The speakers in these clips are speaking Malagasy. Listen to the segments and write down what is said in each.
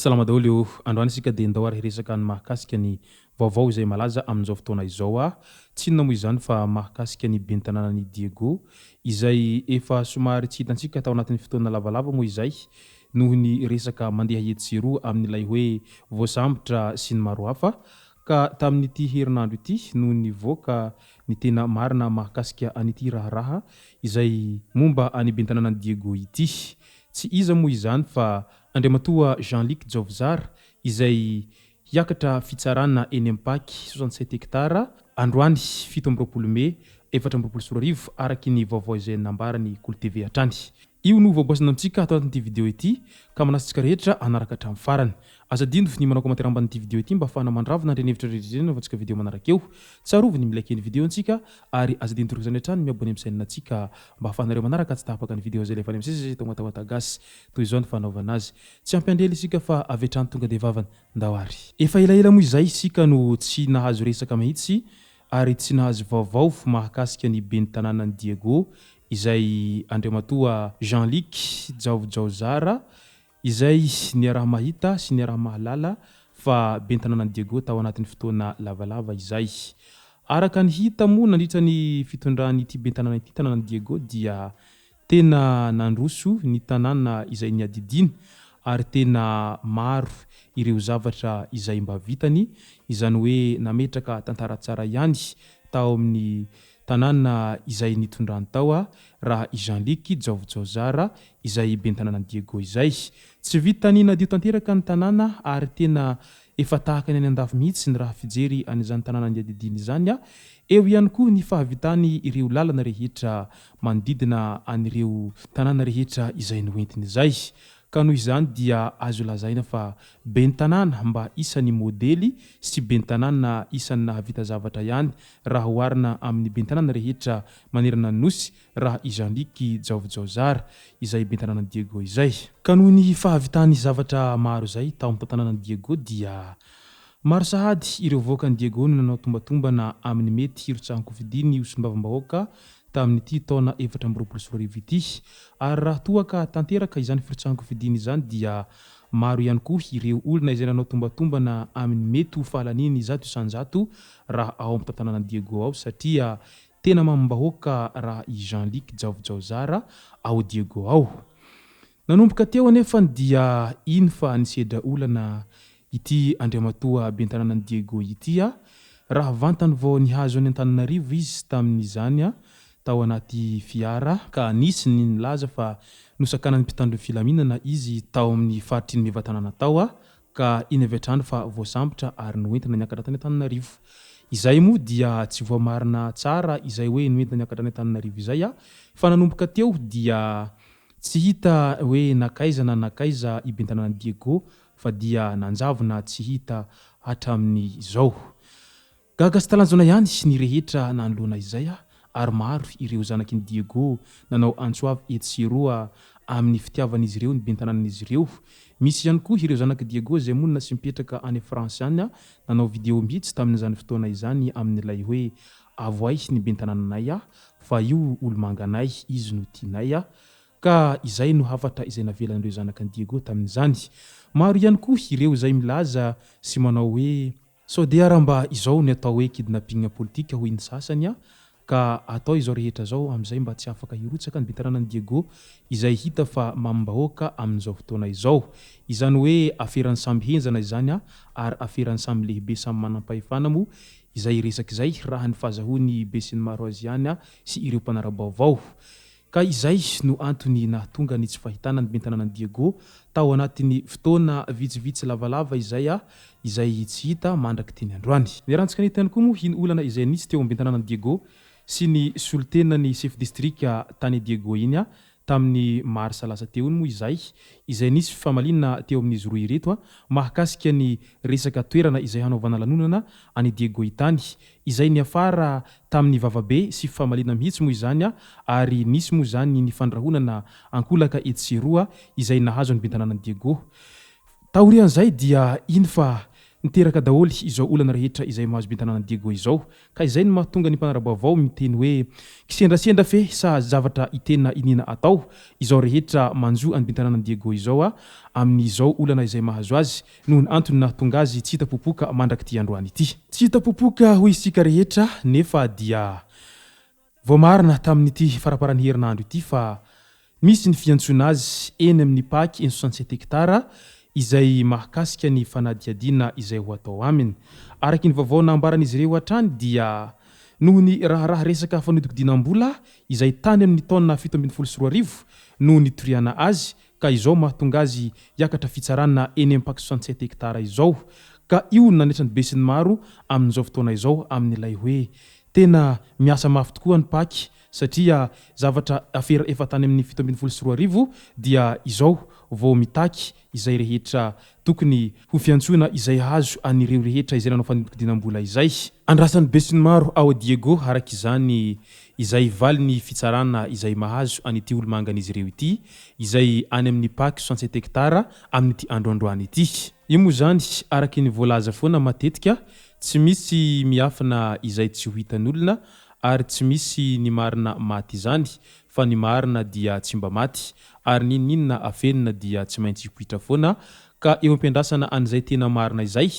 Salama daholo ô! Androany isika dia ndao ary hiresaka ny mahakasika ny vaovao izay malaza amin'izao fotoana izao a! Tsy inona moa izany fa mahakasika ny ben'ny tanànan'i Diego izay efa somary tsy hitantsika tao anatin'ny fotoana lavalava moa izay noho ny resaka mandeha etsy sy eroa amin'ilay hoe voasambotra sy ny maro hafa ka tamin'ity herinandro ity no nivoaka ny tena marina mahakasika an'ity raharaha izay momba an'i ben'ny tanànan'i Diego ity. Tsy iza moa izany fa Andriamatoa Jean Luc Jaovizara izay hiakatra fitsarana eny Ampaky 67 hectares androany 27 mey 2024 araky ny vaovao izay nambaran'ny Kolo TV hatrany. Io no voaboasana amintsika ato anatin'ity video ity ka manasa antsika rehetra hanaraka hatramin'ny farany. Aza adino ny manao commentaire ambanin'ity video ity mba ahafahana mandravona ireny hevitra rehetra ireny anaovantsika video manaraka eo. Tsarovy ny mi-like ny video antsika ary aza adino toraka izany hatrany ny mi-abonner amin'ny chaîne antsika mba ahafahanareo manaraka tsy tapaka ny video izay alefa any amin'ny sisa izay tonga gasy. Toy izao ny fanaovana azy. Tsy ampy andrela isika fa avy hatrany tonga dia vavany. Ndao ary. Efa elaela moa izay isika no tsy nahazo resaka mihitsy ary tsy nahazo vaovao mahakasika ny ben'ny tanànan'i Diego izay Andriamatoa Jean Luc Jaovijaozara izay niaraha-mahita sy niaraha-mahalala fa ben'ny tanànan'i Diego tao anatin'ny fotoana lavalava izay. Araka ny hita moa nandritra ny fitondran'ity ben'ny tanàna ity tanànan'i Diego dia tena nandroso ny tanàna izay niadidiany ary tena maro ireo zavatra izay mba vitany, izany hoe nametraka tantara tsara ihany tao amin'ny tanàna izay nitondrany tao raha i Jean Luc Jaovijaozara izay ben'ny tanànan'i Diego izay. Tsy vitany nadio tanteraka ny tanàna ary tena efa tahaka ny any andafy mihitsy ny raha fijery an'izany tanàna niadidiany izany. Eo ihany koa ny fahavitany ireo lalana rehetra manodidina an'ireo tanàna rehetra izay noentiny izay. Ka noho izany dia azo lazaina fa ben'ny tanàna mba isan'ny modely sy ben'ny tanàna isan'ny nahavita zavatra ihany raha oharina amin'ny ben'ny tanàna rehetra manerana ny Nosy raha i Jean Luc Jaovijaozara izay ben'ny tanànan'i Diego izay. Ka noho ny fahavitany zavatra maro izay tao amin'ny tanànan'i Diego dia maro sahady ireo vahoakan'i Diego no nanao tombatombana amin'ny mety hirotsahan-kofidiny ho solombavambahoaka tamin'ity taona 2024 ity. Ary raha toa ka tanteraka izany firotsahan-kofidiny izany dia maro ihany koa ireo olona izay nanao tombatombana amin'ny mety ho fahalaniany 100% raha ao amin'ny tantananan'i Diego ao satria tena mamim-bahoaka raha i Jean Luc Jaovijaozara ao Diego ao. Nanomboka teo anefa dia iny fa nisedra olana ity Andriamatoa bentanànan'i Diego ity raha vantany vao nihazo an'i Antananarivo izy tamin'izany tao anaty fiara, ka nisy ny nilaza fa nosakanan'ny mpitandro ny filaminana izy tao amin'ny faritr'iny Maevatanàna tao ka iny avy hatrany fa voasambotra ary noentina niakatra tany Antananarivo. Izay moa dia tsy voamarina tsara izay hoe noentina niakatra any Antananarivo izay fa nanomboka teo dia tsy hita hoe nankaiza na nankaiza i bentanànan'i Diego fa dia nanjavona tsy hita hatramin'izao. Gaga sy talanjona ihany ny rehetra nanoloana izay ary maro ireo zanaky ny Diego nanao antso avo etsy sy eroa amin'ny fitiavan'izy ireo ny ben'ny tanànan'izy ireo. Misy ihany koa ireo zanak'i Diego izay monina sy mipetraka any France any nanao video mihitsy tamin'izany fotoana izany amin'ilay hoe avoay ny ben'ny tanànanay fa io olomanganay izy no tianay. Ka izay no hafatra izay navelan'ireo zanak'i Diego tamin'izany. Maro ihany koa ireo izay milaza sy manao hoe sao dia raha mba izao ny atao hoe kidnapping politika hoy ny sasany ka atao izao rehetra izao amin'izay mba tsy afaka hirotsaka ny bentanànan'i Diego izay hita fa mamim-bahoaka amin'izao fotoana izao. Izany hoe aferan'ny samy henjana izany ary aferan'ny samy lehibe samy manampahefana moa izay resaka izay raha ny fahazahoan'ny besinimaro azy ihany sy ireo mpanara-baovao. Ka izay no antony nahatonga ny tsy fahitana ny ben'ny tanànan'i Diego tao anatin'ny fotoana vitsivitsy lavalava izay izay tsy hita mandraky teny androany. Niarahantsika nahita ihany koa moa iny olana izay nisy teo amin'ny ben'ny tanànan'i Diego sy ny solontenan'ny sefo distrika tany Diego iny. Tamin'ny marsa lasa teo iny moa izay, izay nisy fifamaliana teo amin'izy roa ireto mahakasika ny resaka toerana izay hanaovana lanonana any Diego itany, izay niafara tamin'ny vavabe sy fifamaliana mihitsy moa izany ary nisy moa izany ny fandrahonana ankolaka etsy sy eroa izay nahazo ny bentanànan'i Diego. Taorian'izay dia iny fa niteraka daholo izao olana rehetra izay mahazo bentanànan'i Diego izao Ka izay no mahatonga ny mpanara-baovao miteny hoe kisendrasendra fe sa zavatra itena iniana atao izao rehetra manjo an'i Bentanànan'i Diego izao a amin'izao olana izay mahazo azy noho ny antony nahatonga azy tsy hita popoka mandrak'ity androany ity. Tsy hita popoka hoy isika rehetra nefa dia Voamarina tamin'ity faramparan'ny herinandro ity fa misy ny fiantsoana azy eny amin'ny Pac eny soixante sept hectares izay mahakasika ny fanadihadiana izay ho atao aminy. Araky ny vaovao nambaran'izy ireo hatrany dia noho ny raharaha resaka fanodikodinam-bola izay tany amin'ny taona 2017 no nitoriana azy ka izao mahatonga azy hiakatra fitsarana eny amin'ny Pac soixante sept hectares izao ka io no nanaitra ny besinimaro amin'izao fotoana izao amin'ilay hoe Tena miasa mafy tokoa ny Pac satria zavatra afera efa tany amin'ny 2017 dia izao vao mitaky izay rehetra tokony ho fiantsoana izay hahazo an'ireo rehetra izay nanao fanodikodinam-bola izay. Andrasan'ny besinimaro ao Diego araka izany izay valin'ny fitsarana izay mahazo an'ity olomangan'izy ireo ity izay any amin'ny Pac soixante-sept hectares amin'ity andro androany ity. Io moa izany araka ny voalaza foana matetika Tsy misy miafina izay tsy ho hitan'olona ary tsy misy ny marina maty izany fa ny marina dia tsy mba maty ary n'inon'inona afenina dia tsy maintsy hipoitra foana ka eo ampiandrasana an'izay tena marina izay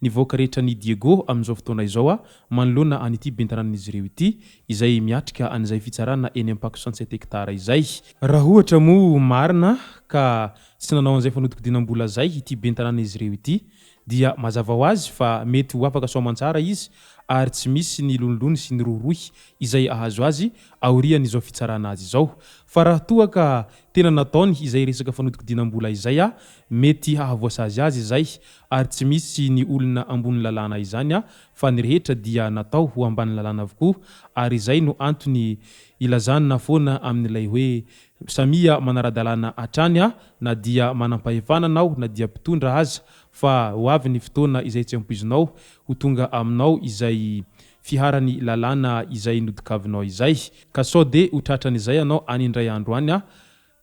ny vahoaka rehetra ny Diego amin'izao fotoana izao manoloana an'ity bentananan'izy ireo ity izay miatrika an'izay fitsarana eny Ampako soixante-sept hectares izay. Raha ohatra moa marina ka tsy nanao an'izay fanodikodinam-bola izay ity bentananan'izy ireo ity dia mazava ho azy fa mety ho afaka soamantsara izy ary tsy misy ny lonilony sy ny rohirohy izay ahazo azy aorian'izao fitsarana azy izao. Fa raha toa ka tena nataony izay resaka fanodikodinam-bola izay a, mety hahavoasazy azy izay ary tsy misy ny olona ambony lalàna izany a, fa ny rehetra dia natao ho ambany lalàna avokoa ary izay no antony ilazana foana amin'ilay hoe Samia manara-dalàna hatrany a, na dia manam-pahefana anao na dia mpitondra aza fa ho avy ny fotoana izay tsy ampoizinao ho tonga aminao izay fiharan'ny lalàna izay nodikavinao izay ka sao de ho tratran'izay anao any indray andro any a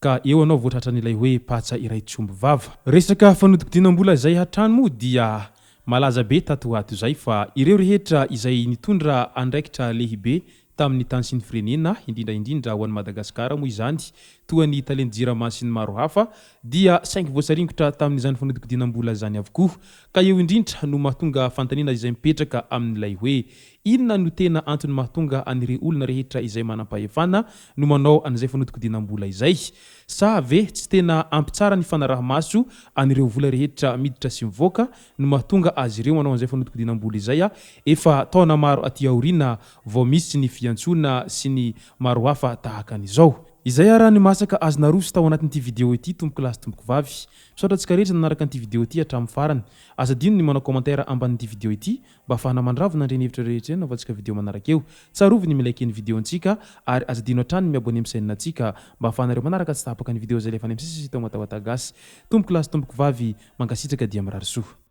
ka eo anao vao tratran'ilay hoe patsa iray tsy omby vava. Resaka fanodikodinam-bola izay hatrany moa dia malaza be tato ho ato izay fa ireo rehetra izay nitondra andraikitra lehibe tamin'ny tany sy ny firenena, indrindra indrindra ho an'i Madagasikara moa izany, toa ny talen'ny Jirama sy ny maro hafa, dia saingy voasaringotra tamin'izany fanodikodinam-bola izany avokoa. Ka eo indrindra no mahatonga fanontaniana izay mipetraka amin'ilay hoe, inona no tena antony mahatonga an'ireo olona rehetra izay manam-pahefana no manao an'izay fanodikodinam-bola izay? Sa ve tsy tena ampy tsara ny fanaraha-maso an'ireo vola rehetra miditra sy mivoaka no mahatonga azy ireo manao an'izay fanodikodinam-bola izay efa taona maro aty aoriana vao misy ny fiantsoana sy ny maro hafa tahaka an'izao. Izay ara ny masaka azo naroso tao anatin'ity video ity tompoko lahy sy tompoko vavy. Misaotra antsika rehetra nanaraka an'ity video ity hatramin'ny farany. Aza adino ny manao commentaire ambanin'ity video ity mba ahafahana mandravona an'ireny hevitra rehetra ireny anaovantsika video manaraka eo. Tsarovy ny mi-like ny video antsika ary aza adino hatrany ny mi-abonner amin'ny chaîne antsika mba ahafahanareo manaraka tsy tapaka ny video izay alefa any amin'ny sisisy tao Matawata Gasy. Tompoko lahy sy tompoko vavy, mankasitraka dia mirary soa.